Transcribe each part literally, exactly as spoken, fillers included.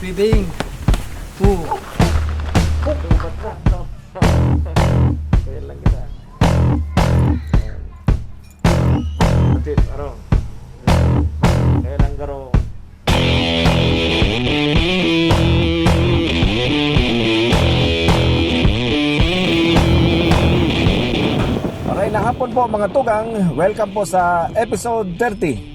Reading. Two. Kaya lang kita. Ayan. Ano? Kaya lang garo. Maray na hapon po, mga tugang. Welcome po sa episode thirty.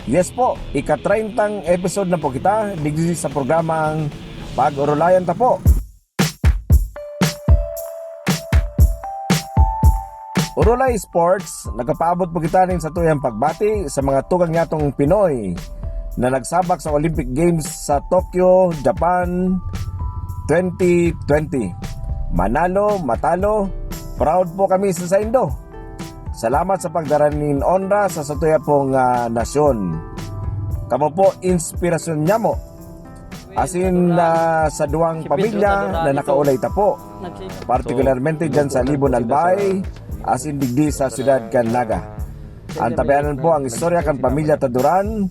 Yes po, ika-treyntang episode na po kita digdi sa programang Pag-orolayan ta po. Orolay Sports, nagpapaabot po kita nin satuyang pagbati sa mga tugang nyatong Pinoy na nagsabak sa Olympic Games sa Tokyo, Japan, twenty twenty. Manalo, matalo, proud po kami sa saindo. Salamat sa pagdara nin onra sa satuya pong, ah, nasyon. Kamo po, inspirasyon nyamo. Asin, ah, sa duwang pamilya na nakaulay ta po, partikularmente dyan sa Libon Albay, asin digdi sa siyudad kan Naga. Ang tabayanan po ang istorya kan pamilya Taduran,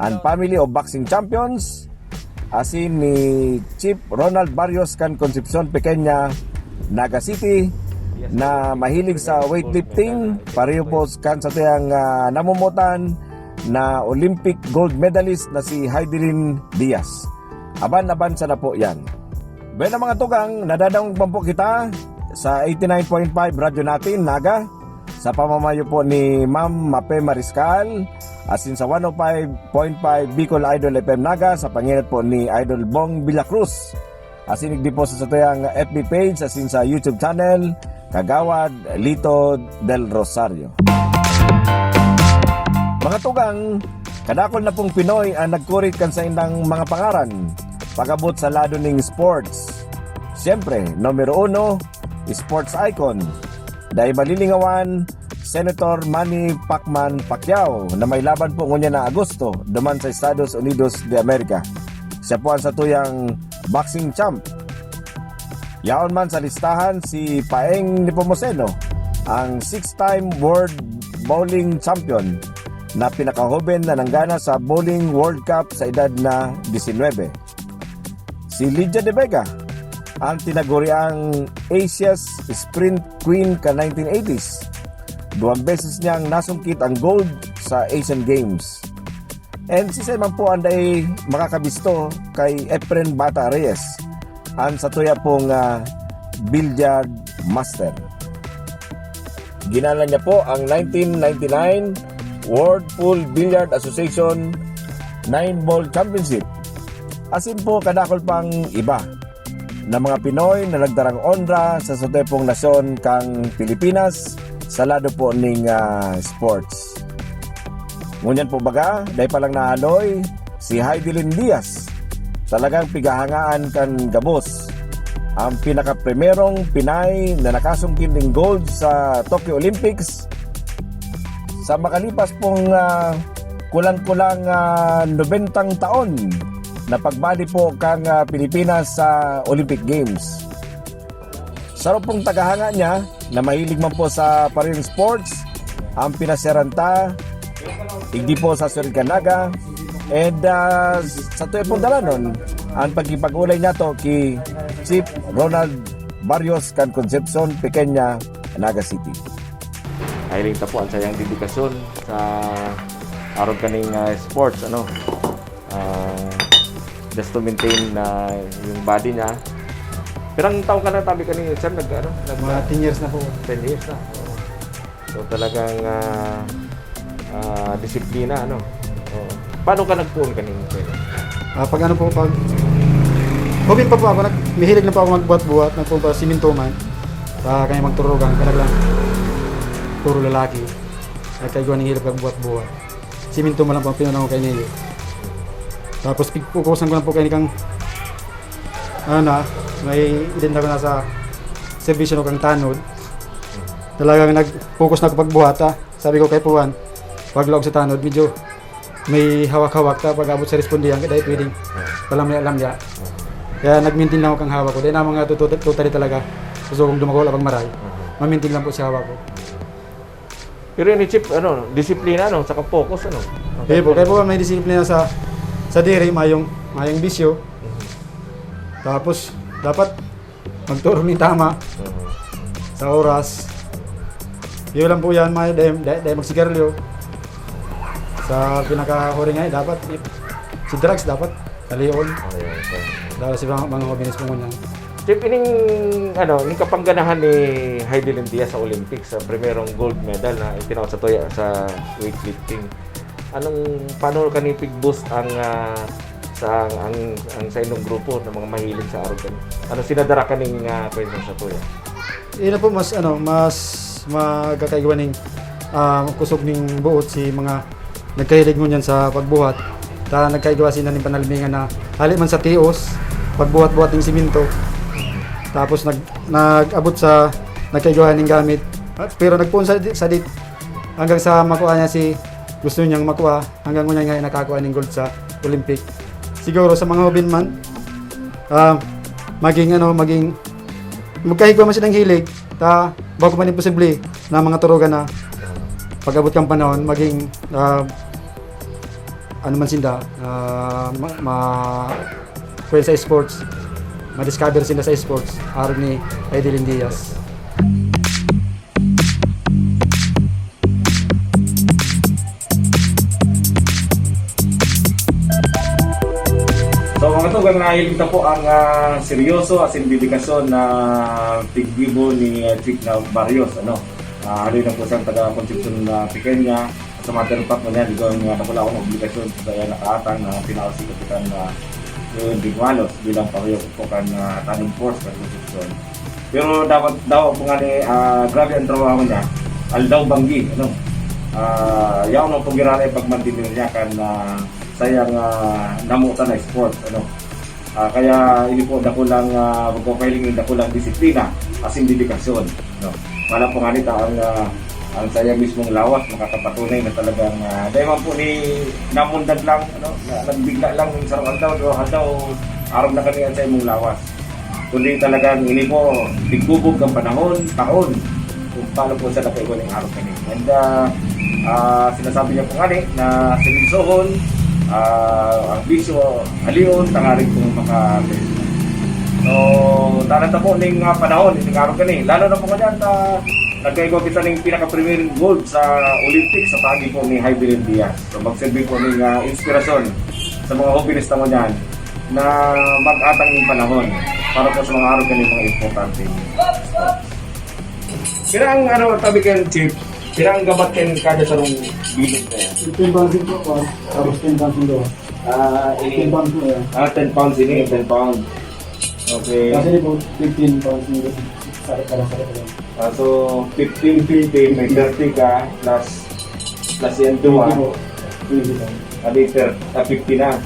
an family of boxing champions, asin ni Chief Ronald Barrios kan Concepcion Pequeña, Naga City, na mahilig sa weightlifting, pareho po kan satuyang, ah, namomotan na Olympic gold medalist na si Heidelin Diaz. Aban-aban sana po yan. Bueno, mga tugang, nadadangog man po kita sa eighty-nine point five Radyo Natin, Naga, sa pamamayo po ni Ma'am Mape Mariscal, asin sa one oh five point five Bicol Idol F M Naga, sa pangenot po ni Idol Bong Villacruz. Asin digdi po sa satuyang F B page, asin sa YouTube channel, Kagawad Lito Del Rosario. Mga tugang, kadakul na pong Pinoy ang nagkurit kan saindang mga pangaran pag-abot sa lado ning sports. Siyempre, numero uno, sports icon. Dai malilingawan, Senator Manny Pacman Pacquiao, na may laban po ngunyan na Agosto duman sa Estados Unidos de America. Siya po ang satuyang boxing champ. Yaon man sa listahan si Paeng Nepomuceno, ang six-time world bowling champion na pinakahoben na nanggana sa Bowling World Cup sa edad na disinwebe. Si Lydia De Vega, ang tinaguriang Asia's Sprint Queen ka nineteen eighties. Duwang beses niyang nasungkit ang gold sa Asian Games. And siisay man po ang dai makakabisto kay Efren Bata Reyes, ang satuya pong, ah, billiard master. Ginalan niya po ang nineteen ninety-nine World Pool Billiard Association nine-ball championship. Asin po kadakul pang iba na mga Pinoy na nagdarang onra sa satuyang nasyon kang Pilipinas sa lado po ning, ah, sports. Ngunyan po baga, dai pa lang nahaloy si Heidelin Diaz. Talagang pighahangaan kan gabos. Ang pinakaprimerong Pinay na nakasungkit ning gold sa Tokyo Olympics sa makalipas pong, ah, kulang-kulang, ah, nobentang taon na pagbali po kan, ah, Pilipinas sa Olympic Games. Saro pong tagahanga niya na mahilig man po sa parehong sports, ang pinasyaran ta, digdi po sa Suriganaga, and, ah, satuya pong dalanon, ang pagkipag-ulay niyato ki Chief Ronald Barrios kan Concepcion, Pequeña, Naga City. Hiling ta po ang sayang dedikasyon sa arog kaning, ah, sports, ano, ah, just to maintain na yung body niya. Pirang taon ka na, tabi ka ni sir, nag, ano, nag- Mga ten years na po. Ten years na. Oo. So, talagang, ah, ah, disiplina, ano. Oo. Paano ka nagpuon kaning pwede? Ah, pag ano po, pag hobby pa po ako, nag-, mahilig na po ako magbuhat-buhat, nagpuon pa siminto man. Sa kanya magturugan, kaya lang puro lalaki. Nagkaigwa ng hilap kag buhat-buhat. Siminto man lang po ang pinunan ko kaini. Tapos pigpukusan ko lang po kaini kang, ano na, may identa ko na sa serbisyo no kang tanod. Talagang nag-focus na ako pagbuhat, ah. Sabi ko kay Puan, pag laog sa tanod, medyo may hawak-hawak ta pag abot sa respondihan, kaya dahil pwedeng palamya-lamya. Kaya nag-maintain lang ako kang hawak ko. Dahil na mga tutu-, totally talaga, gusto kong dumakula pag maray. Ma-maintain lang po sa hawak ko. Pero ni Chief, ano, disiplina, no? Saka focus, ano? Sige po, kaya po may disiplina sa, sa diri, mayong, mayong bisyo. Tapos, dapat magturo ni tama sa oras. Yun lang po yan, may dahil, dahil, dahil magsigarilyo. Sa pinakahuri nga, dapat si drugs dapat kalion. Dahil sa mga, mga hobinis po ngunyan. Chief, ining ano, ining kapangganahan ni Heidelin Diaz sa Olympics, sa primerong gold medal na itinaw sa tuya sa weightlifting. Anong, paano kani pig-boost ang, ah, sa, ang, ang sa inyong grupo ng mga mahilig sa arog kani? Ano sinadara kaning, ah, kwento sa tuya? Ina po, mas, ano, mas magkakaigwa ning, ah, kusog ning buot si mga nagkahilig ngunyan sa pagbuhat. Ta nagkaigwa sila ning panalmingan na hali man sa tios, pagbuhat-buhat ning siminto. Tapos nag, nag-abot sa nagkaigwa ning gamit. At, pero nagpuon sa, sa dit, hanggang sa makuha niya si gusto niyang makuha, hanggang ngunyan nga nakakakuha ning gold sa Olympic. Siguro sa mga hubin man, ah, maging ano, maging magkahigwa man silang hilig, ta bako man imposible na mga turugan na pag-abot kang panahon, maging ah, ano man sinda, ah, ma, ma kuwan sa sports, ma-discover sinda sa sports, arog ni Heidelin Diaz. So mga tugang, nahiling ta po ang ah, seryoso asin dedikasyon na piggibo ni ah, Chief na Barrios, ano. Ah, haloy na po siyang taga Concepcion na Pequeña. Sa matter of fact, ngunyan, ikaw ang ah, dakula akong obligasyon sa kaya nakaatang na pinausik ko kan ah, Leon Biguanos bilang pahuyo ko kan ah, Tanod Force kan Concepcion. Pero dapat daw po nga ni ah, grabe ang trabaho niya. Aldaw banggi, ano. Ah, yaon ang pagirala yung pagmantinil niya kan ah, sayang ah, namutan na sport, ano. Ah, kaya ini po dakulang ah, magpapahiling ng dakulang disiplina asin dedikasyon, no. Wala po nga nita ang ah, ang saya mismong lawas makakapatunay na talagang ah, dahil man po ni namundag lang, ano, na, nagbigla lang yung sarong aldaw, duwang aldaw, arog na kami ang sa imong lawas. Kundi talagang ini po, tigbubog ang panahon, taon, kung paano po siya nakaigwa ng araw kami. And ah, ah, sinasabi niya po nga ni na seryosohon, ah, ang bisyo, halion, tangaring kung maka So, tanan ta po ning ah, panahon, ning araw kani. Lalo na po nga dyan, ta, nagkaigwa kita ning pinaka-premier gold sa Olympics sa pagi po ni Heidelin Diaz. So, magserbi po ning ah, inspirasyon sa mga hobenes ta mo dyan na mag-atang ng panahon para po sa mga araw kani mga importante. Pira ang ano, tabi kayo, Chief? Pira ang gabat kayo kada sarong bilog na yan? Fifteen pounds po, kuwan. Tapos ten pounds yung gawa. Ah, Ten ini, pounds po yan. ah, ten pounds ini, ten pounds. Okay. Kasi po, fifteen pounds yung gawa. Sakit ka lang, sakit ka lang. Ah, so, fifteen, fifteen, may thirty ka, plus, plus yan two, ah. Twenty po. Twenty po. Adi, thirty, ah, fifty na.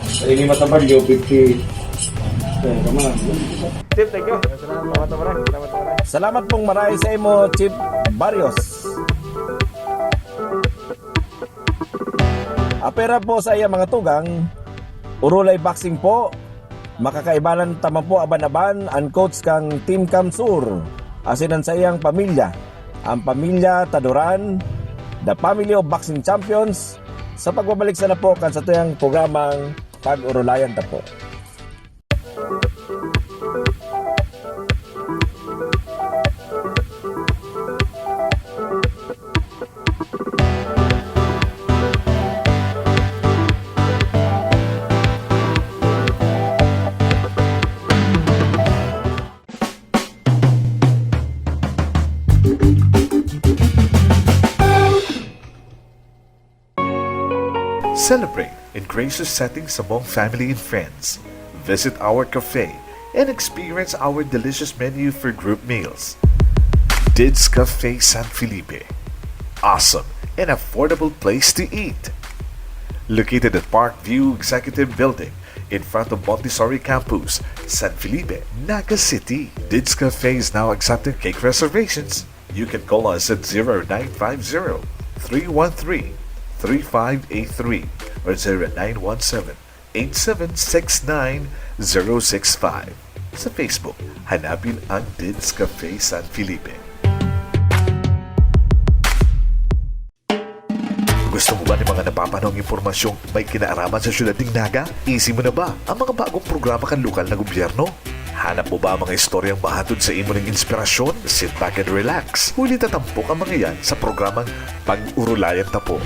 So, ini matabad yung fifty. Okay, come on. Chief, thank you. Salamat, salamat, salamat. Salamat pong maray sa imo, Chief Barrios. Apera po sa iya mga tugang, Urulay Boxing po, makakaibanan ta man po aban-aban an coach kang Team Kamsur, asin an saiyang pamilya, ang pamilya Taduran, the family of boxing champions, sa pagbabalik sana po kan satuyang programang Pag-Urulayan Ta Po. Celebrate in gracious settings among family and friends. Visit our cafe and experience our delicious menu for group meals. Dids Cafe San Felipe. Awesome and affordable place to eat. Located at Park View Executive Building in front of Montessori Campus, San Felipe, Naga City. Dids Cafe is now accepting cake reservations. You can call us at zero nine five zero, three one three, three five eight three or zero nine one seven, eight seven six nine, zero six five. Sa Facebook, hanapin ang Dids Cafe San Felipe. Gusto mo ba nin mga napapanahong impormasyong may kinaaraman sa syudad nin Naga? Isi mo na ba ang mga bagong programa kan lokal na gobyerno? Hanap mo ba ang mga istoryang mahatod sa imo nin inspirasyon? Sit back and relax. Huli ta tampok ang mga yan sa programang Pag-Urulayan Ta Po.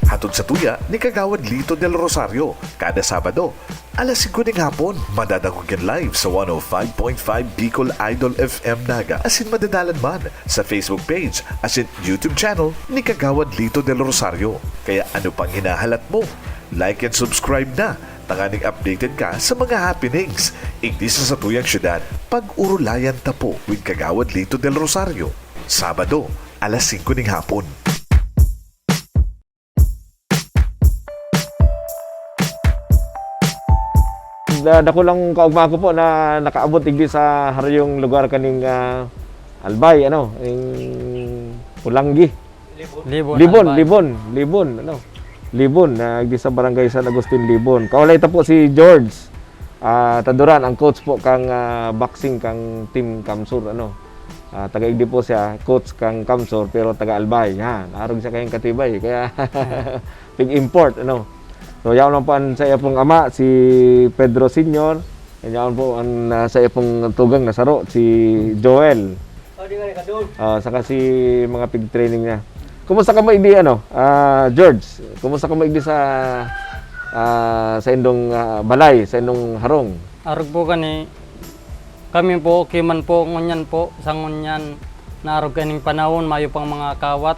Hatod sa tuya ni Kagawad Lito Del Rosario, kada Sabado, alas singko ning hapon. Madadangog yan live sa one oh five point five Bicol Idol F M Naga, asin madadalan man sa Facebook page asin YouTube channel ni Kagawad Lito Del Rosario. Kaya ano pang hinahalat mo? Like and subscribe na, tanganing updated ka sa mga happenings igdi sa satuyang syudad. Pag-Urulayan Ta Po with Kagawad Lito Del Rosario, Sabado, alas singko ning hapon. Da-, dakulang kaugma ko po na nakaabot digdi sa harayong lugar kaning, ah, Albay, ano, ning Polangui. Libon. Libon, Albay. Libon, Libon, ano. Libon, na digdi sa barangay San Agustin, Libon. Kaulay ta po si George, ah, Taduran, ang coach po kang, ah, boxing kang Team Kamsur, ano. Ah, taga-igdi po siya, coach kang Kamsur, pero taga-Albay. Yan, arog siya kayong katibay. Kaya, pig-import, ano. So, yaon lang po ang sa iya pong ama, si Pedro Senior. Yan, yaon po ang, ah, sa iya pong tugang na saro, si Joel. Ah, saka si mga pig-training niya. Kumusta kamo igdi, ano, ah, George? Kumusta kamo igdi sa, ah, sa indong, ah, balay, sa indong harong? Arog po kani, kami po, okay man po, ngunyan po, sa ngunyan, naarog kaning panahon, mayo pang mga kawat.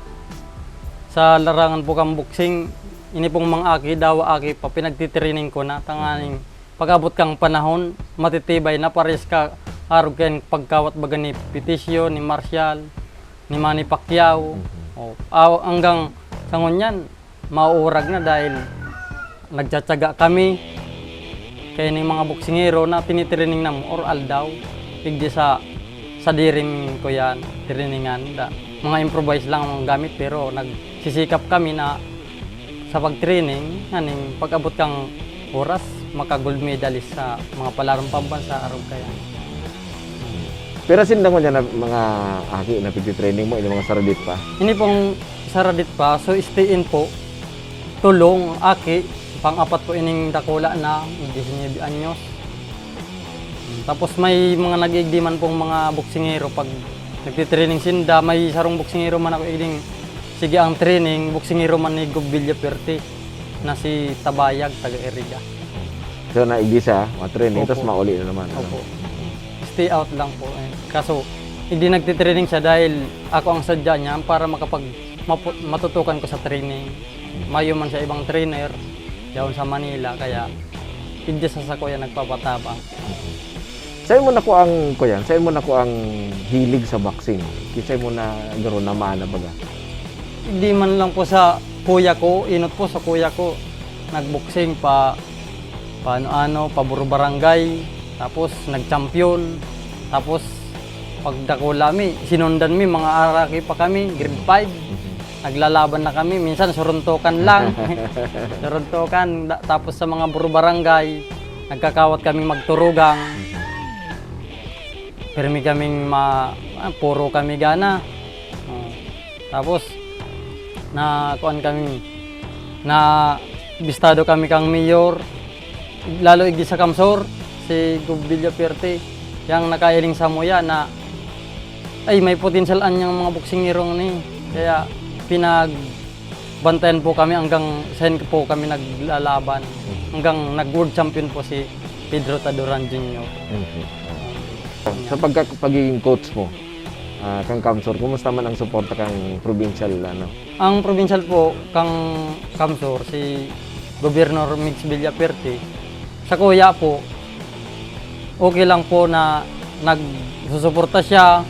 Sa larangan po kang boxing, ini pong mga aki, dawa aki pa, pinagtitraining ko na, tanganing pag-abot kang panahon, matitibay na, pares ka, arog kaning pagkawat baga ni Pitisyo, ni Marshall, ni Manny Pacquiao. Mhm. O, aw-, hanggang sa ngunyan, mauurag na dahil nagtsatsaga kami. Kaya ning mga boksingero na tinitraining namo or aldaw, igdi sa sadiri mi kuyan, trainingan, da, mga improvise lang ang gamit, pero nagsisikap kami na sa pag-training, nganing pag-abot kang oras, maka-gold medalist sa mga palarong pambansa, arog kaya. Pero sinda ngunyan na mga aki na pigtitraining mo, yung mga saradit pa? Ini pong saradit pa, so stay in po, tulong, aki, pang-apat po ining dakula na, disinuybe anyos. Tapos may mga nag-iigdi man pong mga boksingero pag nagtitraining sinda, may sarong boksingero man ako igding, sige ang training, boksingero man ni Gob Villaperte na si Tabayag, taga Iriga. So, naigdi siya, matraining, Opo. Tapos mauli na naman, ano? Opo. Stay out lang po, eh. Kaso, hindi nagtitraining siya dahil ako ang sadya niya para makapag-, mapu-, matutukan ko sa training. Hmm. Mayo man siya ibang trainer, yaon sa Manila, kaya igdi sa sakuya nagpapatabang. Hmm. Saan mo nakuha ang, kuya, saan mo nakuha ang hilig sa boxing? Kinsay mo na garo na mana baga? Di man lang po sa kuya ko, inot po sa kuya ko. Nagboxing pa, paano-ano, paburo barangay, tapos nag-champion. Tapos, pagdakula mi, sinundan mi, mga araki pa kami, grade five. Mhm. Naglalaban na kami, minsan suruntukan lang. Suruntukan, da-, tapos sa mga buro barangay, nagkakawat kaming magturugang. Mhm. Pirmi kaming ma-, ah, puro kami gana. Oh. Tapos, na kuan kami, na bistado kami kang mayor, lalo igdi sa Kamsor, si Gob Villaperte, yang nakahiling samuya na, ay, may potensyal an yang mga boksingero ni. Kaya pinag-, bantayan po kami hanggang sa yun po kami naglalaban. Mhm. Hanggang nag-world champion po si Pedro Taduran Junior. Mhm. Sa pagka-, pagiging coach mo, ah, kang Kamsor, kumusta man ang suporta kang provincial, ano? Ang provincial po, kang Kamsor, si Governor Migs Villaperte, sa kuya po, okay lang po na nagsusuporta siya.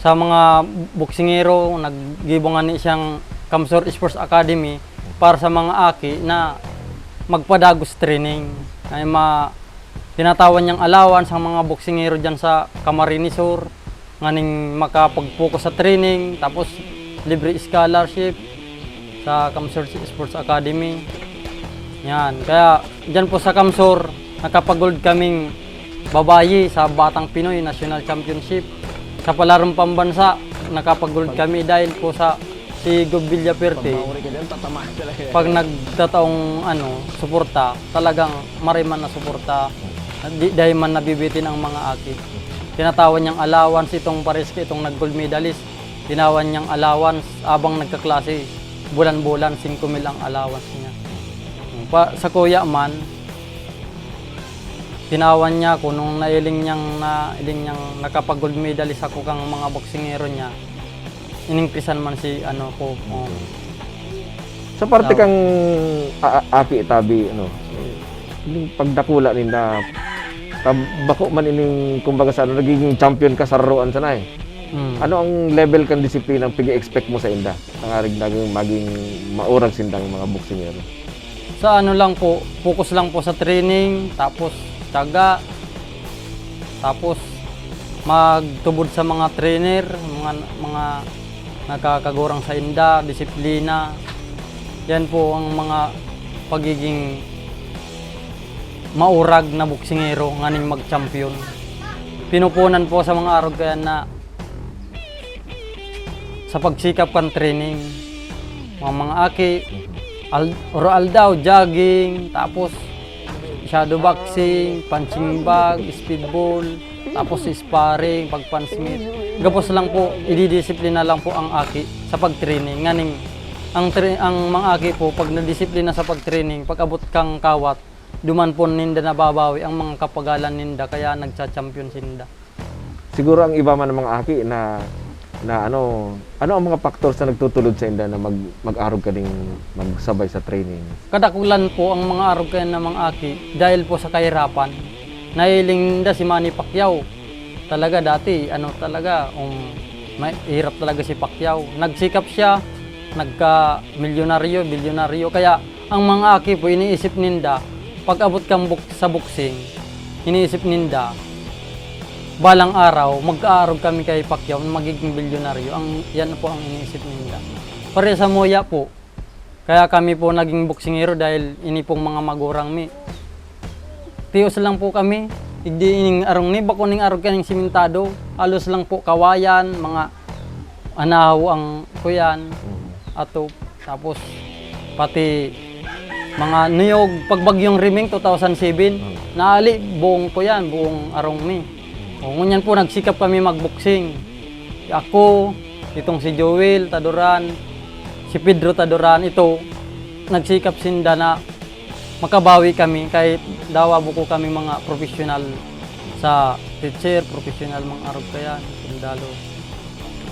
Sa mga boksingero, naggibo ngani siyang Kamsor Sports Academy para sa mga aki na magpadagos training. Ay ma-, tinatawan niyang allowance ang mga boksingero diyan sa Camarines Sur, nganing makapag-focus sa training, tapos libre scholarship sa Kamsor Sports Academy. Yan. Kaya diyan po sa Kamsor, nakapag-gold kaming babayi sa Batang Pinoy National Championship. Sa palarong pambansa, nakapag-gold kami dahil po sa Si Gob Villaperte, pag nagtataong, ano, suporta, talagang maray man na suporta, di, dai man nabibitin ang mga aki. Tinatawan niyang allowance itong pares ki itong nag-gold medalist. Tinawan niyang allowance abang nagkaklase, bulan-bulan, singko mil ang allowance niya. Pa, sa kuya man, tinawan niya ako nung nailing niyang, nailing niyang nakapag-gold medalist ako kang mga boksingero niya. Iningkrisan man si ano ko, oh. Sa parte Tao. kang a-, a-, aki tabi, ano, yung pagdakula ninda, tab-, bako man ining, kumbaga sa ano, nagiging champion ka sa laruan sana eh. Mm. Ano ang level kan disiplinang pig-expect mo sa inda? Tangarig naging maging maurag sindang mga boksingero. Sa ano lang po, focus lang po sa training, tapos tiyaga, tapos magtubod sa mga trainer, mga, mga nakakagurang sa inda, disiplina. Yan po ang mga pagiging maurag na boksingero nganing mag-champion. Pinupunan po sa mga arog kaya na sa pagsikap kan training, mga, mga aki, al-, oro aldaw, jogging, tapos shadow boxing, punching bag, speedball, tapos sparring, pag-punch mate. Gabos lang po, ididisiplina lang po ang aki sa pag-training. Nganing, ang tra-, ang mga aki po, pag nadisiplina sa pag-training, pag abot kang kawat, duman po ninda nababawi ang mga kapagalan ninda, kaya nagcha-champion sinda. Siguro ang iba man mga aki na, na ano, ano ang mga factors na nagtutulod sa inda na mag-, mag-arog ka ding magsabay sa training? Kadakulan po ang mga arog kaya na mga aki dahil po sa kahirapan. Nahiling ninda si Manny Pacquiao. Talaga dati, ano talaga, um, may hirap talaga si Pacquiao. Nagsikap siya, nagka-milyonaryo, bilyonaryo. Kaya ang mga aki po, iniisip ninda, pag abot kang buk-, sa boxing, iniisip ninda, balang araw, magkaarog kami kay Pacquiao, magiging bilyonaryo. Ang, yan po ang iniisip ninda. Pare sa Moya po, kaya kami po naging boksingero dahil ini pong mga magurang mi. Tios lang po kami. Igdi ining arong ni, bako ning arog kaning simentado. Halos lang po kawayan, mga anahaw ang kuyan, Mhm. ato. Tapos pati mga niyog, pagbagyong Riming, two thousand seven, Mhm. naali, buong kuyan, buong arong mi. O, ngunyan po, nagsikap kami magboksing. Ako, itong si Joel Taduran, si Pedro Taduran, ito, nagsikap sinda na makabawi kami kahit dawa buko kami mga professional sa teacher, professional mga arog kaya, sundalo.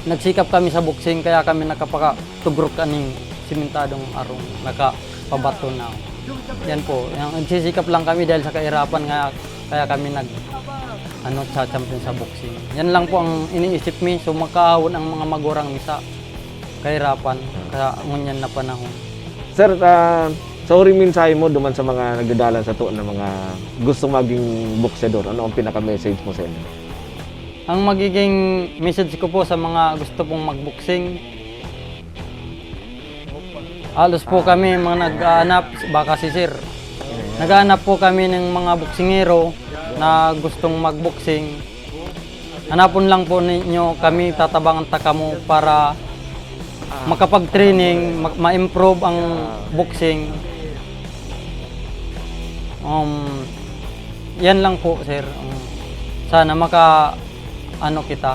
Nagsikap kami sa boxing, kaya kami nakapakatugrok kaning simentadong arong nakapabato na. Yan po, yung nagsisikap lang kami dahil sa kahirapan, nga, kaya kami nag, ano, sa champion sa boxing. Yan lang po ang iniisip mi, so makaahon ang mga magurang mi sa kahirapan, sa ngunyan na panahon. Sir, ah, sa huring mensahe mo duman sa mga nagdadalan sato na mga gustong maging bokseador, ano ang pinaka-message mo sa inyo? Ang magiging message ko po sa mga gusto pong magboksing, halos po kami mga nag-aanap, baka si Sir. Nag-aanap po kami ng mga boksingero na gustong magboksing. Hanapon lang po ninyo kami, tatabangan ta kamo para makapag-training, ma-, ma-improve ang boxing. Um, yan lang po, sir. Um, sana maka, ano kita,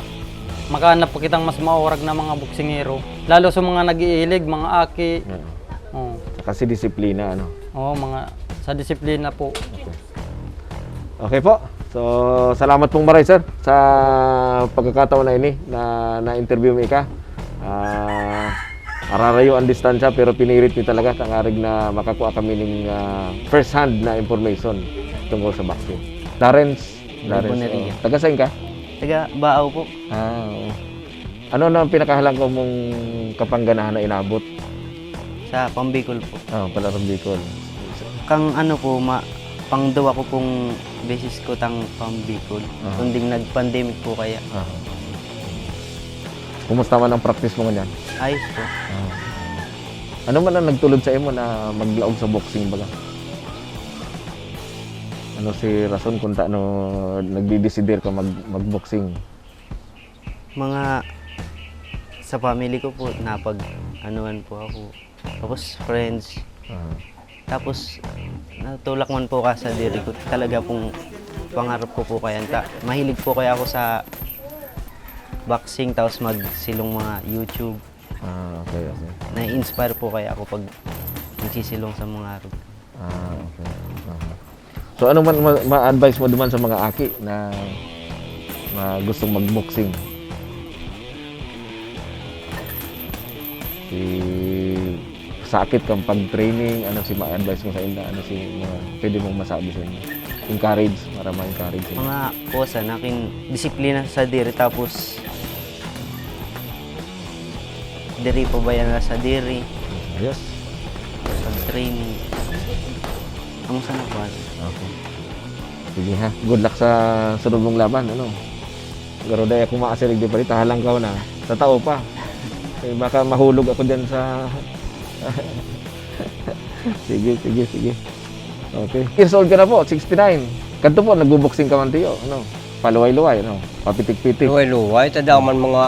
makahanap pa kitang mas maurag na mga boksingero. Lalo sa mga nag-iilig, mga aki. Mm. Oo. Saka si disiplina, ano? Oo, mga, sa disiplina po. Okay. Okay po. So, salamat pong maray, sir, sa pagkakataon na ini na na-interview mi ka. Ah, ararayo ang distansya, pero pinirit mi talaga tangarig na makakua kami ning, ah, first hand na information tungkol sa boxing. Lawrence, Lawrence, Boneria. Oh. Taga saan ka? Taga Baao po. Ah, oo. Ano na ang pinakahalangkaw mong kapangganahan na inabot? Sa Pambicol po. Ah, pala Pambicol. Kang ano po, ma-, pang duwa ko pong beses ko tang Pambicol. Aha. Kunding nag-pandemic po kaya. Aha. Kumusta man ang practice mo ngunyan? Ayos po. Ah. Ano man ang nagtulod sa imo na maglaog sa boxing baga? Ano si rason kung taano nagdidesidir ka mag-, mag-boxing? Mga Sa family ko po, napag-anuhan po ako. Tapos friends. Ah. Tapos, natulak man po ka sa diri ko. Talaga pong pangarap ko po kaya. Ta, mahilig po kaya ako sa boxing, tapos magsilong mga YouTube. Ah, okay, okay. Na-inspire po kaya ako pag nagsisilong sa mga harog. Ah, okay. Aha. So ano man ma- ma-advise mo duman sa mga aki na na gustong mag-boxing? Si sakit kang pag-training, ano si ma-advise mo sa inyo? Ano si mga pwede mong masabi sa inyo? Encourage, para ma-encourage sa inyo. Mga kusa, nakin disiplina sa diri, tapos diri pa ba yan sa diri? Yes. Pag-training. Ang sana po. Okay. Sige ha. Good luck sa sunod mong laban, ano? Pero dai ako maasirig di pa dito, halangkaw na. Sa tao pa. Eh, baka mahulog ako dyan sa... sige, sige, sige. Okay. Years old ka na po, sixty-nine. Kadto po, nagbuboxing ka man, tiyo, ano? Paluway-luway, ano? Papitik-pitik. Luway-luway, tadaw man mga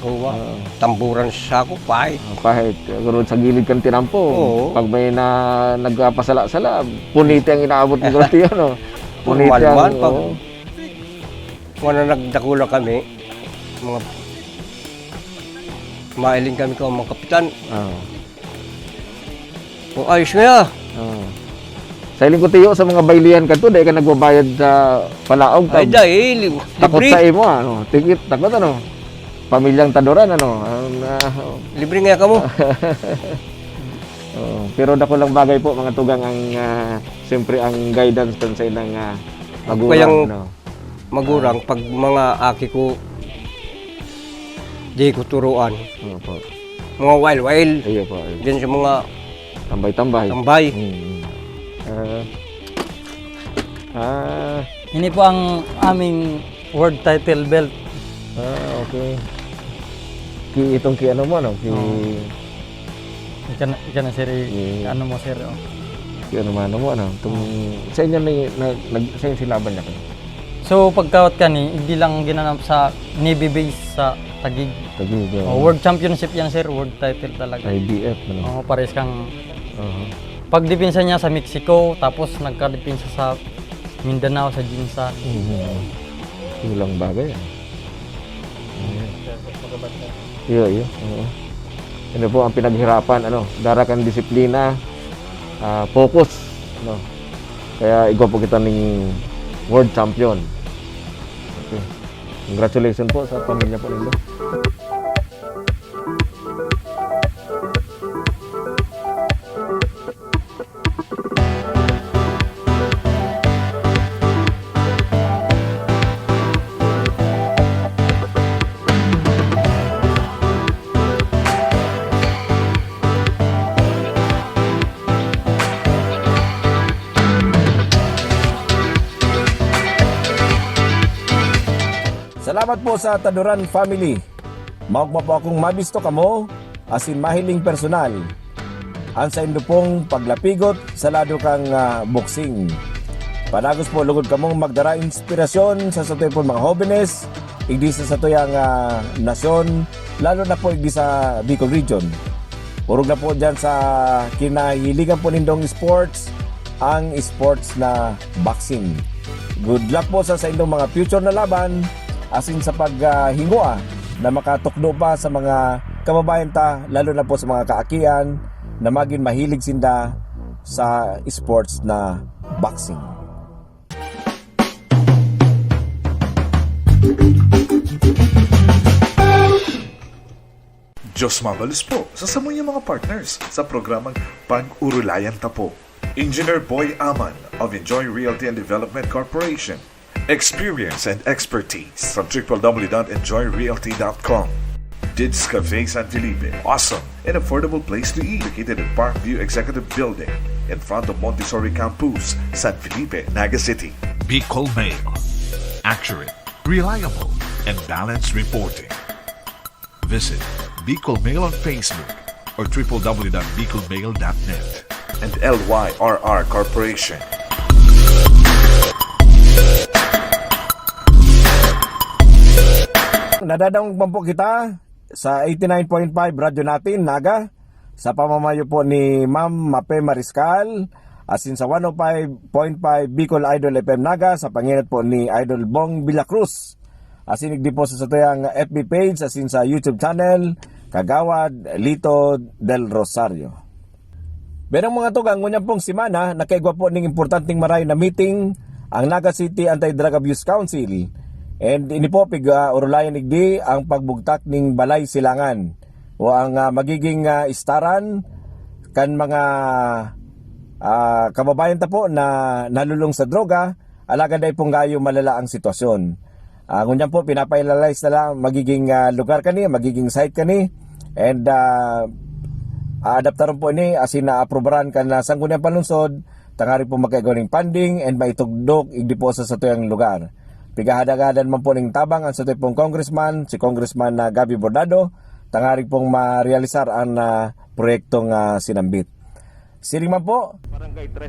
huwa. Oo. Tamburan sa sako, pahit. Ah, pahit. Siguro sa gilid kang tinampo. Oo. Pag may na nagpapasala-sala, puniti ang inaabot ni Kuya Tiyo, no? Puniti Normal ang... man, pag- Oo. Mga nagdakula kami, mga mailing kami kang mga kapitan. Oo. O ayos nga, Oo. Sa iling ko, Tiyo, sa mga baylihan ka to, dahil ka nagbabayad sa palaog. ay tab- dahil, Takot libre. Sa imo, ano? Tikit, takot, ano? Pamilyang tadoran, ano? Ang, ah, Libre nga kamo. Oo. Pero dakulang bagay po, mga tugang, ang, ah, siyempre, ang guidance kan sa ilang, ah, magulang, Kayang- ano? Magurang, pag mga aki ko, di ko turuan. Ano po? Mga wild-wild. Iyo po. Iyo. Diyan sa mga Tambay-tambay. Tambay. Hmm. Ah. Ah. Ini po ang aming world title belt. Ah, okay. Ki itong ki ano mo, no? Ki Oo. Ika na, ika na, sir, i- Mm. ano mo, sir, oh. ki ano mano mo, ano? Itong sa inyo ni na, nag sa inyo silaban niya kayo. So, pagkawat kani, hindi lang ginanap sa Navy base sa Taguig. Taguig. Oh, world championship yan, sir. World title talaga. I B F, ano? Oh, pares kang Aha. pagdepensa niya sa Mexico, tapos nagkadepensa sa Mindanao, sa Ginsan. Mhm. Kulang bagay, ah. Iyo, iyo. Oo. Ano po ang pinaghirapan, ano, dara kan disiplina, ah, focus, no. Kaya igwa po kita ning world champion. Okay. Congratulations po sa pamilya po nindo. Salamat po sa Taduran family. Maugma po akong mabisto kamo asin mahiling personal an saindo pong paglapigot sa lado kang, ah, boxing. Padagos po lugod kamong magdara inspirasyon sa satuyang pong mga hobenes, igdi sa satuyang, ah, nasyon, lalo na po igdi sa Bicol Region. Orog na po dyan sa kinahiligan po nindong sports, ang sports na boxing. Good luck po sa saindong mga future na laban, asin sa pag, ah, hingua na makatukdo pa sa mga kababayan ta, lalo na po sa mga kaakian na magin mahilig sinda sa sports na boxing. Diyos mabalos po sa samuyang mga partners sa programang Pag-urulayan Ta Po. Engineer Boy Aman of Enjoy Realty and Development Corporation. Experience and expertise from triple w dot enjoy realty dot com. Dids Cafe San Felipe, awesome and affordable place to eat, located at Parkview Executive Building, in front of Montessori Campus, San Felipe, Naga City. Bicol Mail. Accurate, reliable, and balanced reporting. Visit Bicol Mail on Facebook or triple w dot bicol mail dot net. And L Y R R Corporation. Nadadangog man po kita sa eighty-nine point five Radyo Natin, Naga, sa pamamayo po ni Ma'am Mape Mariscal, asin sa one oh five point five Bicol Idol F M Naga, sa pangenot po ni Idol Bong Villacruz. Asin igdi po sa satuyang F B page, asin sa YouTube channel, Kagawad Lito Del Rosario. Pero mga tugang, ngunyan pong semana, nakaigwa po ning importanteng maray na meeting ang Naga City Anti-Drug Abuse Council. And ini po, pig-, ah, orolayan igdi ang pagbugtak ning balay silangan o ang, ah, magiging, ah, istaran kan mga, ah, kababayan ta po na nalulong sa droga, alagad dai pong gayo malala ang sitwasyon. Ah, ngunyan po, pinapa-analyze na lang magiging, ah, lugar kani, magiging site kani, and, ah, aadaptaron po ini, asin naaprobaran kan, ah, Sangguniang Panlungsod, tanganing po magkaigwa ning funding and maitugdok igdi po sa satuyang lugar. Pigahadagadan man po ning tabang ang satuya pong congressman, si Congressman na Gabby Bordado, tanganing pong marealisar ang, ah, proyektong, ah, sinambit. Siring man po.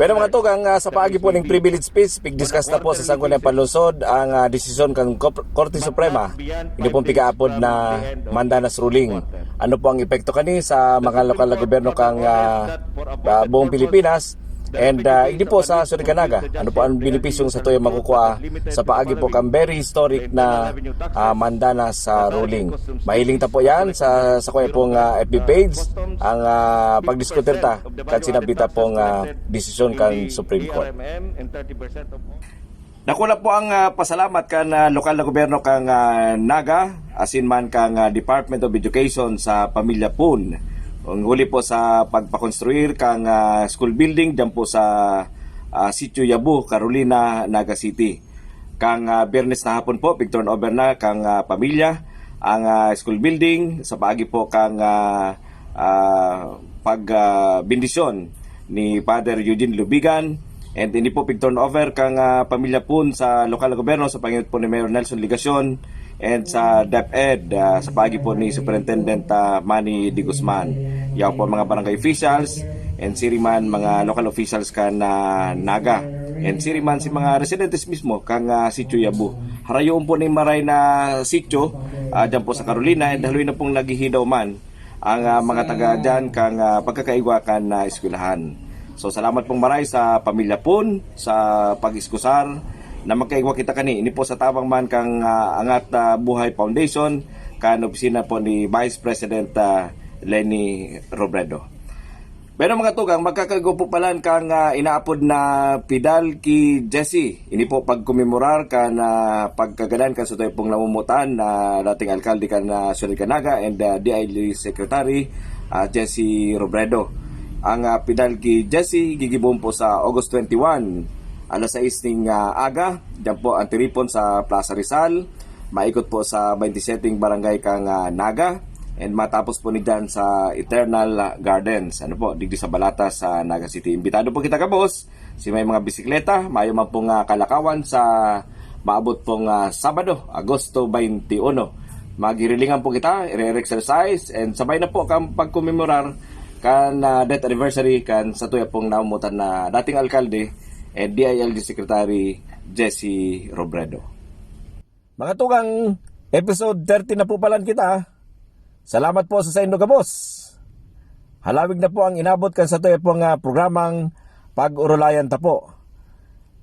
Pero mga tugang, ah, sa paagi po ning privilege speech, pig-discuss na po sa Sangguniang Panlungsod ang, ah, desisyon kan Kop-, Korte Suprema, ini pong pigaapod na Mandanas Ruling. Ano po ang epekto kani sa mga lokal na gobyerno kan, ah, ah, buong Pilipinas? And, ah, igdi po sa Suriganaga, ano po ang benepisyong satuyang makukuha sa paagi po kan very historic na, ah, Mandanas, ah, Ruling? Mahiling ta po yan sa, sa kuya pong, ah, F B page, ang, ah, pagdiskutir ta kan sinambit pong, ah, desisyon kan Supreme Court. Dakula po ang, ah, pasalamat kan, ah, lokal na gobyerno kan, ah, Naga, asin man kan, ah, Department of Education sa Pamilya Pun. Ang huli po sa pagpakonstruir kan, ah, school building diyan po sa, ah, Sitio Yabu, Carolina, Naga City. Kan, ah, Biyernes na hapon po, pig-turnover na kan, ah, pamilya ang, ah, school building sa paagi po kan, ah, ah, pag, ah, bendisyon ni Father Eugene Lubigan. And ini po pig-turnover kan, ah, pamilya pun sa lokal na gobyerno sa pangenot po ni Mayor Nelson Legacion and sa DepEd, ah, sa paagi po ni Superintendent, ah, Manny De Guzman. Yaw po mga barangay officials and siring man mga local officials kan, ah, Naga. And siring man si mga residentes mismo kan, ah, Sitio Yabu. Harayoon po ning maray na sitio, ah, dyan po sa Carolina, and haloy na pong naghihidaw man ang, ah, mga taga dyan kan, ah, pagkakaigwa kan, ah, eskwelahan. So, salamat pong maray sa pamilya pun sa pag-iskusar na magkaigwa kita kani. Ini po sa tabang man kan, ah, Angat, ah, Buhay Foundation, kan opisina po ni Vice President, ah, Leni Robredo. Pero mga tugang, magkakaigwa po palan kan, ah, inaapod na Pidal ki Jesse. Ini po pagkomemorar kan, ah, pagkagadan kan satuya pong namumutan na dating alkalde kan, ah, Siyudad kan Naga and, ah, D I L G Secretary, ah, Jesse Robredo. Ang, ah, Pidal ki Jesse gigibohon po sa August twenty-one, alas sais ning, ah, aga. Diyan po ang tiripon sa Plaza Rizal. Maikot po sa twenty-seven barangay kan, ah, Naga. And matapos po ni dyan sa Eternal Gardens, ano po, digdi sa Balata sa Naga City. Imbitado po kita, kabos. Si may mga bisikleta, mayo man pong, ah, kalakawan sa maabot pong, ah, Sabado, Agosto twenty-one. Maghirilingan po kita, ire-exercise, and sabay na po kan pagkomemorar kan, ah, death anniversary kan satuya pong naumutan na dating alkalde, eh, D I L G Secretary Jesse Robredo. Mga tugang, episode thirty na po palan kita. Salamat po sa saindo gabos. Halawig na po ang inabot kan satuya pong, ah, programang Pag-orolayan Ta Po.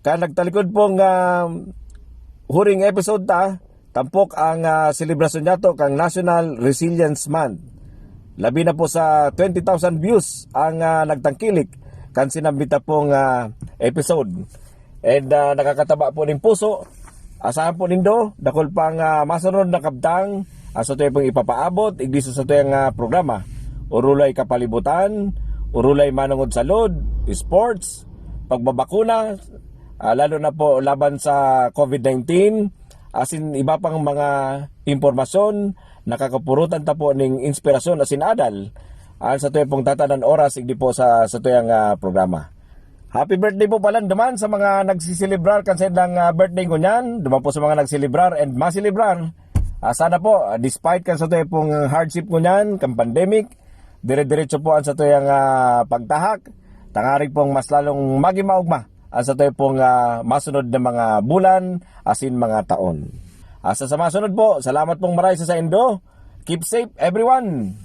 Kan nagtalikod pong, ah, huring episode ta, tampok ang, ah, selebrasyon niyato kan National Resilience Month. Labi na po sa twenty thousand views ang, ah, nagtangkilik kan sinambit ta pong, ah, episode. And, ah, nakakataba po ning puso. Asahan po nindo, dakul pang, ah, masunod na kabtang ang satuya pong ipapaabot, igdi sa satuyang, ah, programa. Orolay kapalibutan, orolay manongod salud, sports, pagbabakuna, ah, lalo na po laban sa covid nineteen, asin iba pang mga impormasyon, nakakapurutan ta po ning inspirasyon asin adal. Ang satuya pong tatanan oras, igdi po sa satuyang, ah, programa. Happy birthday po palan duman sa mga nagsiselebrar kan saindang, ah, birthday ngunyan. Duman po sa mga nagselebrar and maselebrar. Ah, sana po, ah, despite kan satuya pong hardship ngunyan, kan pandemic, dire-diretso po ang satuyang, ah, pagtahak. Tangarig pong mas lalong magin maogma ang satuya pong, ah, masunod na mga bulan asin mga taon. Hasta sa masunod po, salamat pong maray sa saindo. Keep safe, everyone!